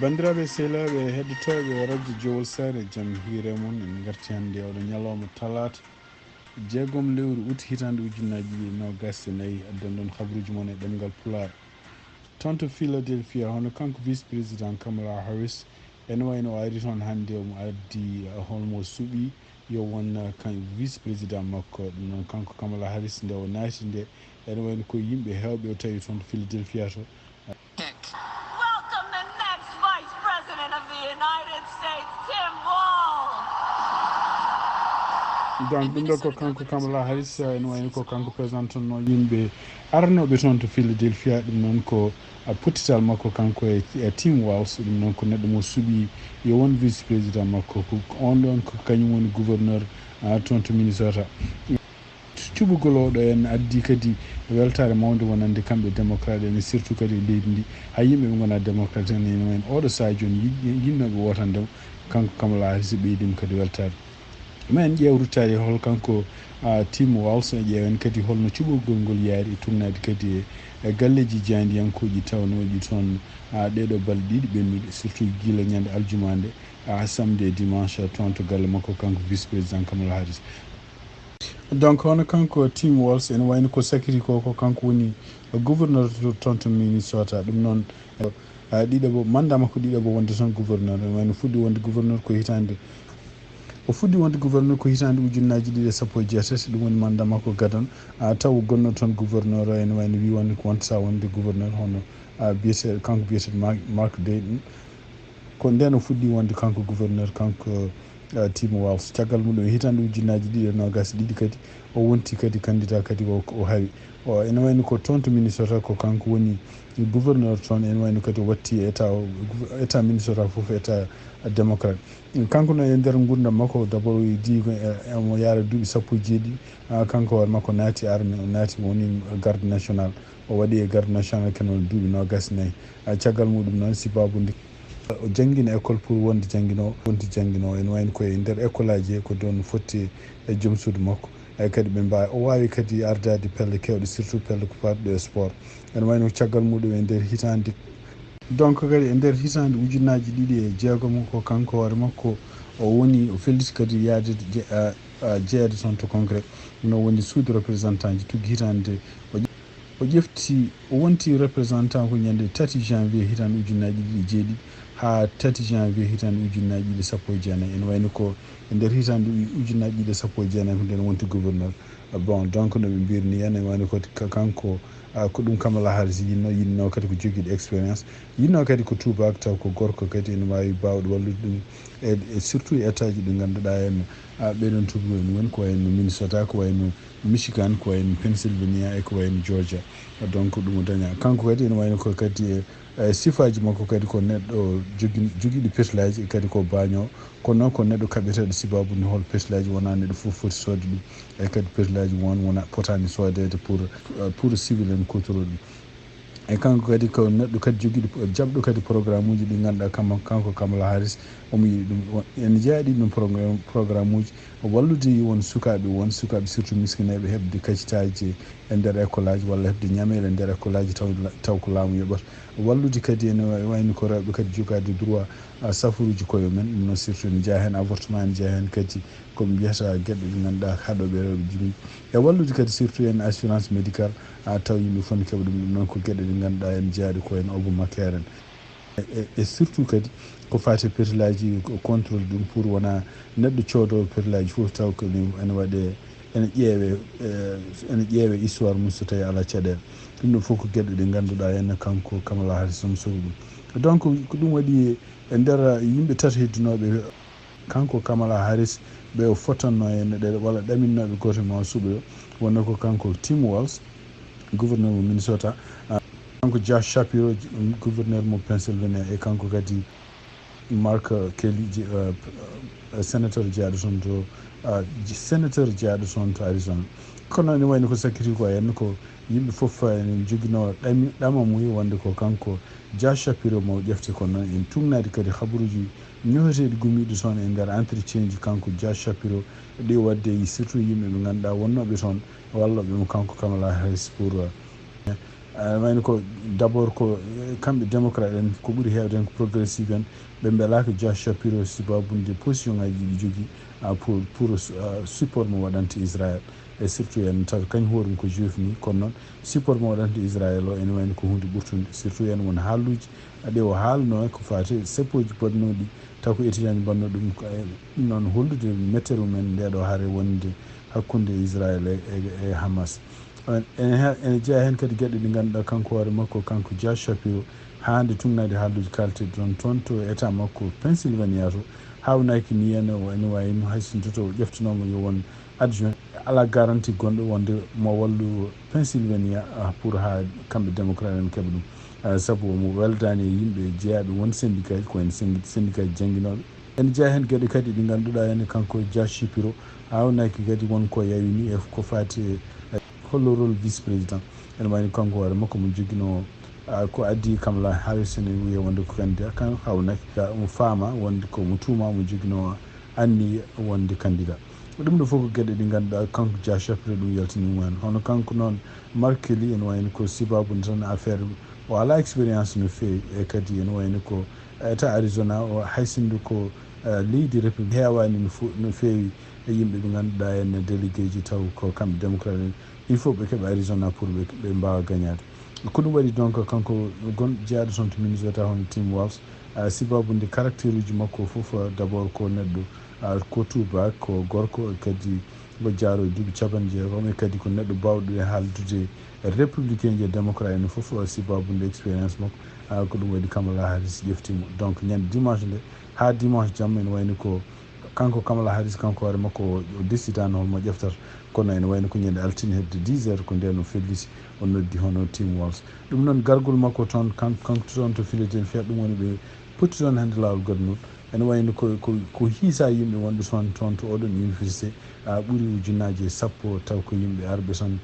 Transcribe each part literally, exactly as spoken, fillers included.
Banndiraaɓe e sehilaaɓe heɗotooɓe Radio Jowol Saare, jam hiire mon. En ngarti hannde oɗo ñalawma talaata, jeegom lewru ut, hitaande ujunnaji ɗiɗi e noogas e nayi. Addan ɗon habruuji mon e ɗemngal Pulaar. Toon to Philadelphia, hono kanko vice président Kamala Harris, ene wayno o ari toon hannde, omo addi, eh, holmo suɓi yo won, eh, kan vice président makko. Ɗum noon, kanko Kamala Harris, nde o naati nde, ene wayno ko yimɓe heewɓe o tawi toon to Philadelphia to. Welcome the next Vice President of the United States, Tim Walz. Donc, ɗum ɗo ko kanko Kamala Harris, ene wayno ko kanko présentonno yimɓe arnooɓe toon to Philadelphia. Ɗum noon ko a pottital makko kanko e, e Tim Walz. Ɗum noon ko neɗɗo mo suɓi yo won vice président makko. Ko, ko on ɗon ko kañum woni gouverneur, ah, toon to Minnesota. Cuɓugol oɗo en addi kadi weltaare mawnde wonande kamɓe démocrate en, surtout kadi e leydi ndi. Hay yimɓe ɓe ngonaa démocrate en, ene wayi no oɗo sahaa jooni yiɗ-, yiɗnooɓe wootande mo, kanko Kamala Harris ɓeydi mo kadi weltaare. Ma en ƴeew ruttaade hol kanko, ah, Tim Walz, en ƴeewen kadi holno cuɓugol ngol yaari e tugnaade kadi e, e galleeji jaayndiyankooji tawnooɗi toon, ah, ɗee ɗoo balɗe ɗiɗi ɓennuɗe, surtout gila ñande aljuma nde, ah, samedi e dimanche toon to galle makko kanko vice président Kamala Harris. Donc, hono kanko Tim Walz, ene wayno ko sakiri ko, ko kanko woni gouverneur to, toon to Minnesota. Ɗum noon, eh, ɗiɗaɓo, mandat makko ɗiɗaɓo wonde toon gouverneur. Ene wayno fuɗɗi wonde gouverneur ko hitaande, o fuɗɗi wonde gouverneur ko hitaande ujunnaaji ɗiɗi e sappo e jeetati, ɗum woni mandat makko gadano. Ah, taw o gonno toon gouverneur, ene wayno wi wonde ko wonta wonde gouverneur hono, ah, biyete, kanko biyete Mark, Mark Dayton. Ko ndeen o fuɗɗi wonde kanko gouverneur, kanko, eh, Tim Walz. Caggal mum ɗum, e hitaande ujunnaaji ɗiɗi e noogas e ɗiɗi kadi, o wonti kadi candidat kadi o, o hawi. O, ene wayno ko toon to Minnesota, ko kanko woni gouverneur toon, ene wayno kadi o watti état o, état Minnesota fof état démocrate. Kanko noon e nder nguurndam makko, d'abord o idi, eh, omo yaara duuɓi sappo e jeeɗiɗi, ah, kanko hoore makko naati armée, o naati, o woni garde national. O waɗi e garde national kadi duuɓi noogas e nayi. Ah, caggal muɗum noon, sibaabu nde o janngina école pour wonde jannginoowo, wonde jannginoowo. Ene wayno koye nder école aji he ko ɗoon fotti e joom suudu makko. Eeyi, kadi ɓe mbaawi, o waawi kadi ardaade pelle keewɗe, surtout pelle ko faati e sport. Ene wayno caggal muɗum e nder hitaande, donc kadi e nder hitaande ujunnaaji ɗiɗi e jeegom, ko kanko hoore makko o woni, o felliti kadi yaade je-, a, a, jeyeede toon to Congrès, no woni sous-représentant ji tuggi hitaande nde. O ƴe-, o ƴefti, o wonti représentant ko ñande tati janvier hitaande ujunnaaji ɗiɗi e jeeɗiɗi haa tati janvier hitaande ujunnaaji ɗiɗi e sappo e jeenayi. Ene wayno ko e nder hitaande uj-, ujunnaaji ɗiɗi e sappo e jeenayi ko nden wonti gouverneur. Bon, donc no ɓe mbirni, ene wayno ko ka-, kanko, ah, ko ɗum Kamala Harris yiɗno, yiɗno kadi ko jogiiɗo expérience, yiɗno kadi ko tuubaako taw ko gorko kadi ene waawi baawɗo wallude ɗum e, e surtout e état ji ɗi ngannduɗaa en, ah, ɓeɗon tuubaako en woni ko wayno Minnesota, ko wayno Michigan, ko wayno Pennsylvania e ko wayno Georgia. Donc ɗum o daña. Kanko kadi ene wayno ko kadi e, e sifaaji makko kadi ko neɗɗo jogi-, jogiiɗo petlaaji, kadi ko baaño, kono noon ko neɗɗo kaɓeteeɗo sibaabu nde hol petlaaji wonaa neɗɗo fof foti soodde ɗum. E kadi petlaaji won wona potaani soodeede pour, pour civil en kuutoroo ɗum. E kanko kadi ko neɗɗo kadi jogiiɗo, jaɓɗo kadi programme uji ɗi ngannduɗaa kam, kanko Kamala Harris omo yiɗi ɗum. Ene jeyaa ɗi ɗum programme, programme uji wallude won sukaaɓe, won sukaaɓe surtout miskineeɓe heɓde kacitaaji e nder école aji walla heɓde ñameele e nder école aji taw, taw ko laamu yoɓata. Wallude kadi ene wa-, wayno ko rewɓe kadi jogaade droit, ah, safuruuji koye mum en, ɗum noon surtout ene jeyaa heen avortement, ene jeyaa heen kadi ko ɓe mbiyata geɗe ɗe ngannduɗaa haɗooɓe rewɓe jibini. E wallude kadi surtout en assurance médicale, ah, taw yimɓe fof ne keɓa ɗum, ɗum noon ko geɗe ɗe ngannduɗaa ene jeyaa ko en Obamacare en. E, e, e surtout kadi ko faati e petlaaji, ko contrôle ɗum pour wona neɗɗo coodoowo petlaaji fof taw ko ene, ene waɗe, ene ƴeewe, eh, ene ƴeewe histoire mum so tawi alaa caɗeele. Ɗum ɗo fof ko geɗe ɗe ngannduɗaa ene kanko Kamala Harris omo suɓi ɗum. Donc ko ɗum waɗi e nder yimɓe tato heddinooɓe kanko Kamala Harris, ɓe o fottanno e neɗɗe walla ɗaminnooɓe gooto ma o suɓo, wonno ko kanko Tim Walz, gouverneur mo Minnesota, ah, kanko Josh Shapiro, gouverneur mo Pennsylvania, e kanko kadi Mark Kelly, je-, eh, eh, sénateur jeyaaɗo toon to, ah, je-, sénateur jeyaaɗo toon to Arizona. Kono ene wayno ko sakkiti ko henna ko yimɓe fof ene njoginoo ɗami-, ɗama mum wonde ko kanko Josh Shapiro mo ƴefte, kono noon en tugnaade kadi habaruuji ñohoteeɗi gummiiɗi toon e nder entretien ji kanko Josh Shapiro ɗi waɗde surtout yimɓe ɓe ngannduɗaa wonnooɓe toon wallooɓe mo kanko Kamala Harris pour, eh, Wayno ko d'abord ko kamɓe démocrate en, ko ɓuri heewde en ko progressive en, ɓe mbelaaka Josh Shapiro sibaabude position ngaji ɗi jogii pour pour support mo waɗanta Israël. E surtout en taw kañ hoore mum ko juif ni, kono noon support mo waɗanta Israël o ene wayno ko hunde ɓurtunde, surtout en won haaluuji ɗe o haalno ko faati seppooji baɗnooɗi taw ko étudiant mbanno ɗum. Ko noon hollude mettere mumen ndeɗo hare wonde hakkunde Israël e e Hamas. Ene jeyaa heen kadi geɗe ɗe ngannduɗaa kanko hoore makko, kanko Josh Shapiro, haa nde tuugnaade haalduuji kaalteeɗi toon toon to état makko Pennsylvania to, haawnaaki ni ene o ene waawi no hay sinno to o ƴeftanooma yo won adjoint, alaa garanti gonɗo wonde mo wallu Pennsylvania pour haa kamɓe démocrate en keɓa ɗum. Sabu omo weldaani e yimɓe jeyaaɓe won syndicat ji, ko en syndicat ji jannginooɓe. Ene jeyaa heen geɗe kadi ɗe ngannduɗaa ene kanko Josh Shapiro haawnaaki kadi won ko yawi ni e ko faati e hollo rôle vice président. Ene wayno kanko hoore makko mo joginoo ko addi Kamala Harris ene wiya wonde ko candidat kan haawnaaki omo faama wonde ko mo tuuma mo joginoo anniya wonde candidat. Ɗum ɗo fof ko geɗe ɗe ngannduɗaa kanko Josh Shapiro ɗum yaltini mum heen. Hono kanko noon Mark Kelly ene wayno ko sibaabude tan affaire o alaa expérience no feewi e kadi ene wayno ko état Arizona o hay sinno ko leydi république heewaani no feewi e yimɓe ɓe ngannduɗaa ene délégué ji taw ko kamɓe démocrate en. Il faut ɓe keɓa Arizona pour ɓe ɓe mbaawa gañaade. Ko ɗum waɗi donc kanko gon jeyaaɗo toon to Minnesota hono Tim Walz, sibaabude caractère uji makko fof d'abord ko neɗɗo ko tuubaak ko gorko kadi o jaaro e duuɓi capanɗe jeegom e kadi ko neɗɗo baawɗo e haaldude républicain ji e démocrate en fof sibaabude expérience makko. Ko ɗum waɗi Kamala Harris ƴefti mo donc ñande dimanche nde haa dimanche jamma ene wayno ko kanko Kamala Harris kanko hoore makko o décidaano holmo ƴeftata, kono ene wayno ko ñande altine hedde dix heures ko ndeen o felliti o noddi hono Tim Walz. Ɗum noon gargol makko toon kanko kanko toon to Philadelphia ɗum woni ɓe potti toon hannde laawol goɗnol. Ene wayno ko ko ko hiisa yimɓe wonɓe toon toon to oɗon université ɓuri ujunnaaji e sappo taw ko yimɓe arɓe toon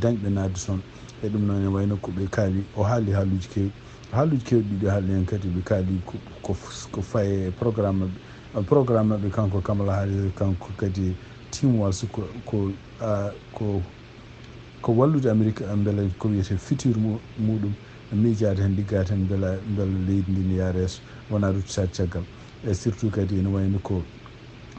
dañɓe naatde toon. E ɗum noon ene wayno ko ɓe kaali o haali haaluuji keewɗi. Haaluuji keewɗi ɗi haali heen kadi ɓe kaali ko faye e programme maɓɓe. Programme maɓɓe kanko Kamala Harris kanko kadi Tim Walz ko ko ko ko wallude Amerique mbele ko wiyetee futur muɗum miijaade heen liggaade heen mbela mbela leydi ndi ne yaha yeeso wona ruttitaade caggal. E surtout kadi ene wayno ko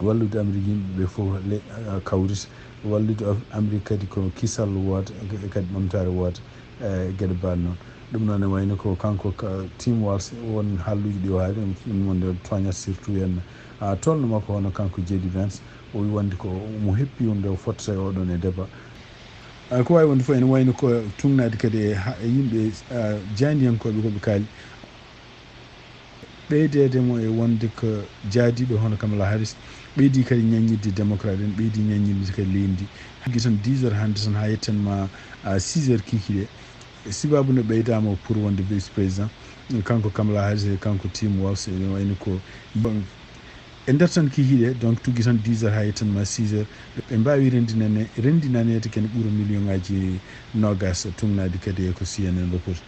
wallude Amerique yimɓe ɓe fof kawrita wallude Amerique kadi ko kisal wooda e kadi ɓamtaare wooda. E geɗe mbaɗ noon ɗum noon ne wayno ko kanko Tim Walz won haalluuji ɗi o haali ɗum wonde tooñat surtout en tolno makko hono kanko J D Vance o wi wonde ko mo heppi wonde o fottata e oɗon e débat. Ko waawi wonde fof ene wayno ko tuugnaade kadi e yimɓe jaandiyankooɓe ko ɓe kaali ɓeydeede mo e wonde ko jaadiiɗo hono Kamala Harris ɓeydi kadi ñaññidde démocrate en ɓeydi ñaññidde kadi leydi ndi. Haggi tan dix heures hannde tan haa yetten ma six heures kiikiiɗe. Sibaabu nde ɓeydaama pour wonde vice président kanko Kamala Harris e kanko Tim Walz ene wayno ko e nder tan kiikiiɗe donc tuggi tan dix heures haa yettan ma six heures ɓe mbaawi renndinane renndinaneede kene ɓura million ngaji noogas tuugnaade kadi e ko C N N report.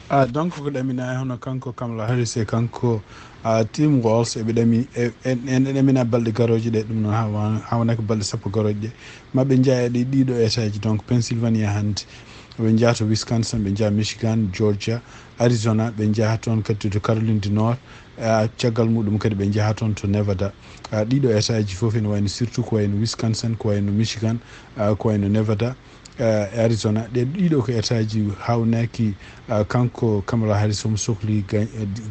Ah, donc ko ɗamina e hono kanko Kamala Harris e kanko ah, Tim Walz eɓe ɗami en ɗamina balɗe garooje ɗe ɗum noon hawanaka balɗe sappo garooje ɗe maɓe njeya ɗi ɗiɗo état ji donc Pennsylvania hannde ɓe njeya to Wisconsin ɓe njeya Michigan Georgia Arizona ɓe njeya toon kadi to Caroline du Nord caggal muɗum kadi ɓe njeya toon to Nevada. Ɗiɗo état ji fof ene wayno surtout ko wayno Wisconsin ko wayno Michigan ko wayno Nevada e Arizona ɗe ɗiɗo ko état ji hawnaki kanko Kamala Harris omo sokli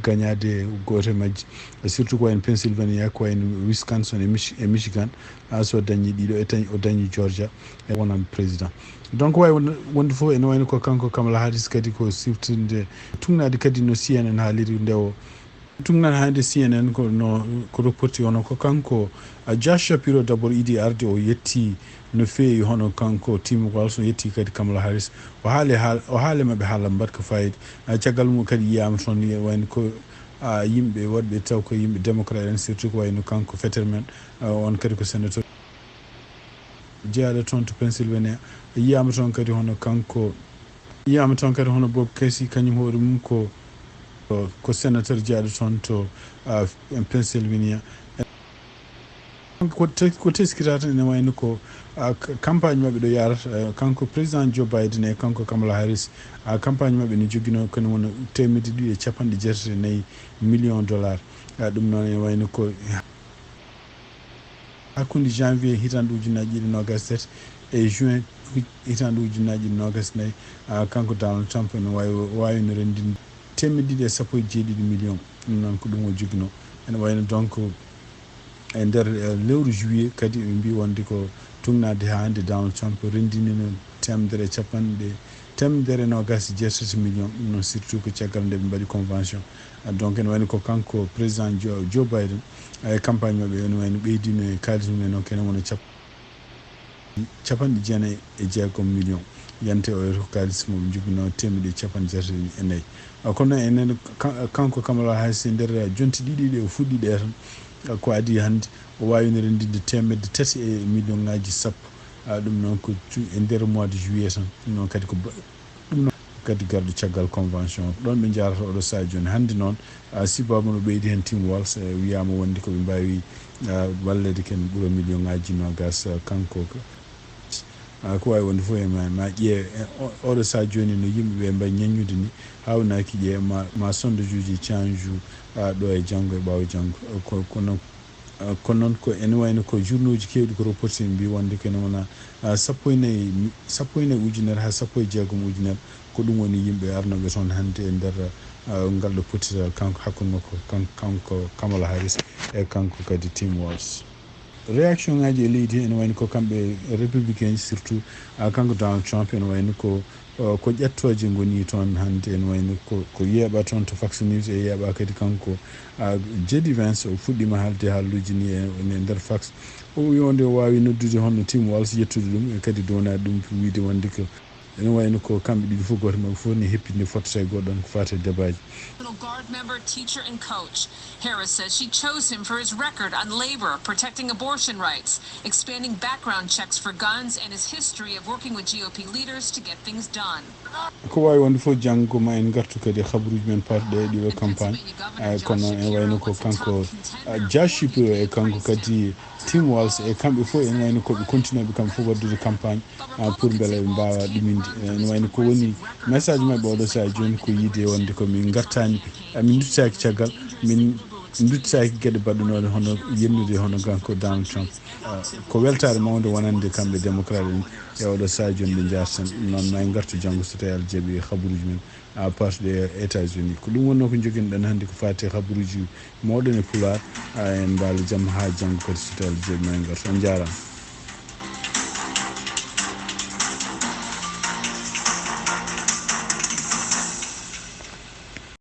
gañade gooto e majji surtout ko wayno Pennsylvania ko wayno Wisconsin e Michigan. So dañi ɗiɗo e o dañi Georgia e wonan président. Donc wawi wonde fof ene wayno ko kanko Kamala Harris kadi ko siftinde tugnade kadi no C N N haaliri nde o tugnan hannde C N N ko no ko reporti hono ko kanko Josh Shapiro d'abord idi arde o yetti no feewi hono kanko Tim Walz o yetti kadi Kamala Harris o haali o haali maɓɓe haala mbaɗka fayida. Caggal mum kadi yiyama toon wayno ko yimɓe waɗɓe taw ko yimɓe démocrate en surtout ko wayno kanko Fetterman on kadi ko sénateur jeyaɗo toon to Pennsylvania yiyama toon kadi hono kanko yiyama toon kadi hono Bob Casey kañum hoore mum ko ko sénateur jeyaɗo toon to Pennsylvania. Ko tes- ko teskita tan ene wayno ko, ah, k- campagne maɓɓe ɗo yarata, eh, kanko président Joe Biden e kanko Kamala Harris, ah, campagne maɓɓe ne joginoo kene wona teemedde ɗiɗi e capanɗe jeetati e nayi million dollar. Ah, ɗum noon ene wayno ko hakkunde janvier hitaande ujunnaji ɗiɗi nogas tati e juin hitaande ujunnaji ɗiɗi nogas nayi, ah, kanko Donald Trump ene wawi, wawi no renndinde teemedde ɗiɗi e sappo e jeeɗiɗi million. Ɗum noon ko ɗum o joginoo. Ene wayno donc e nder, eh, lewru juillet kadi ɓe mbi wonde ko tugnaade haa hannde Donald Trump renndinino teemedere e capanɗe, teemedere e nogas e jeetati million. Ɗum noon surtout ko caggal nde ɓe mbaɗi convention. Ah, donc ene wayno ko kanko président Joe, Joe Biden, e campagne maɓɓe ene wayno ɓeydino e kaalis mum en o kene wona cap- capanɗe jeenayi e jeegom million yante o yeto ko kaalis mo ɓe njubinoo teemedde capanɗe jeetati e nayi. Ah, kono enen ka- kanko Kamala Harris e nder jonte ɗiɗi ɗe o fuɗɗi ɗe tan, ah, ko adii hannde o wawi no renndinde teemedde tati e million ngaji sappo. Ah, ɗum noon ko cu- e nder mois de juillet tan. Ɗum noon kadi ko ba- ɗum noon kadi garɗo caggal convention o. Ko ɗoon ɓe njaarata oɗo sahaa jooni. Hannde noon, ah, sibaama no ɓeydi heen Tim Walz, eh, wiyaama wonde ko ɓe mbaawi, ah, walleede ken ɓura million ngaji nogas, ah, kanko ka- ah, ko waawi wonde fof e ma, ma ƴeew, eh, o- oɗo sahaa jooni no yimɓe ɓe mbayi ñaññude ni, hawnaaki ƴeew ma, ma sondage uji change, ah, ɗo e janngo e ɓaawo janngo. Ko- kono Ah, kono noon ko ene wayno ko journaux uji keewɗi ko reporté mbi wonde ko ene wona, ah, sappo e nayi, sappo e nayi ujunere haa sappo e jeegom ujunere. Ko ɗum woni yimɓe arnooɓe toon hannde e nder, ah, ngal ɗo pottital kanko hakkunde makko kan- kanko Kamala Harris e kanko kadi Tim Walz. Réaction ngaji e leydi he ene wayno ko kamɓe républicain ji surtout, ah, kanko Donald Trump ene wayno ko, ah, ko ƴettooje ngoni toon hannde ene wayno ko, ko yeeɓa toon to Fox News e yeeɓa kadi kanko, ah, J D Vance o fuɗɗima haalde haalluuji ni e, e nder Fox. O wi wonde o waawi noddude hono Tim Walz yettude ɗum e kadi downaade ɗum wiide wonde ko ene wayno ko kamɓe ɗiɗi fof gooto maɓɓe fof ne heppinde fottata e goɗɗo on ko faati e débat ji. National Guard member, teacher, and coach. Harris says she chose him for his record on labor, protecting abortion rights, expanding background checks for guns, and his history of working with G O P leaders to get things done. Ko waawi wonde fof janngo ma en ngartu kadi e habaruuji men paatuɗo e ɗiɗo campagne. Eh, kono en wayno ko kanko, ah, Josh Shapiro e kanko kadi Tim Walz e kamɓe fof en wayno ko ɓe continue ɓe kamɓe fof waddude campagne, ah, pour mbele ɓe mbaawa ɗuminde. Eh, ene wayno ko woni message maɓɓe oɗo sahaa jooni ko yiide wonde ko min ngartani, ah, min duttaki caggal, min duttaki geɗe baɗɗunooɗe hono yennude hono kanko Donald Trump. Ah, ko weltaare mawnde wonande kamɓe démocrate en e oɗo sahaa jooni ɓe njaartan. Noon ma en ngartu janngo so tawi Allah jaɓi habaruuji men. À partir de États-Unis. Ko ɗum wonnoo ko njoginɗen hannde ko faati e habaruuji mawɗen e Pulaar. Ah, en mbaala jam haa janngo kadi so tawi Allah jaɓi ma en ngartu. On njaaraama.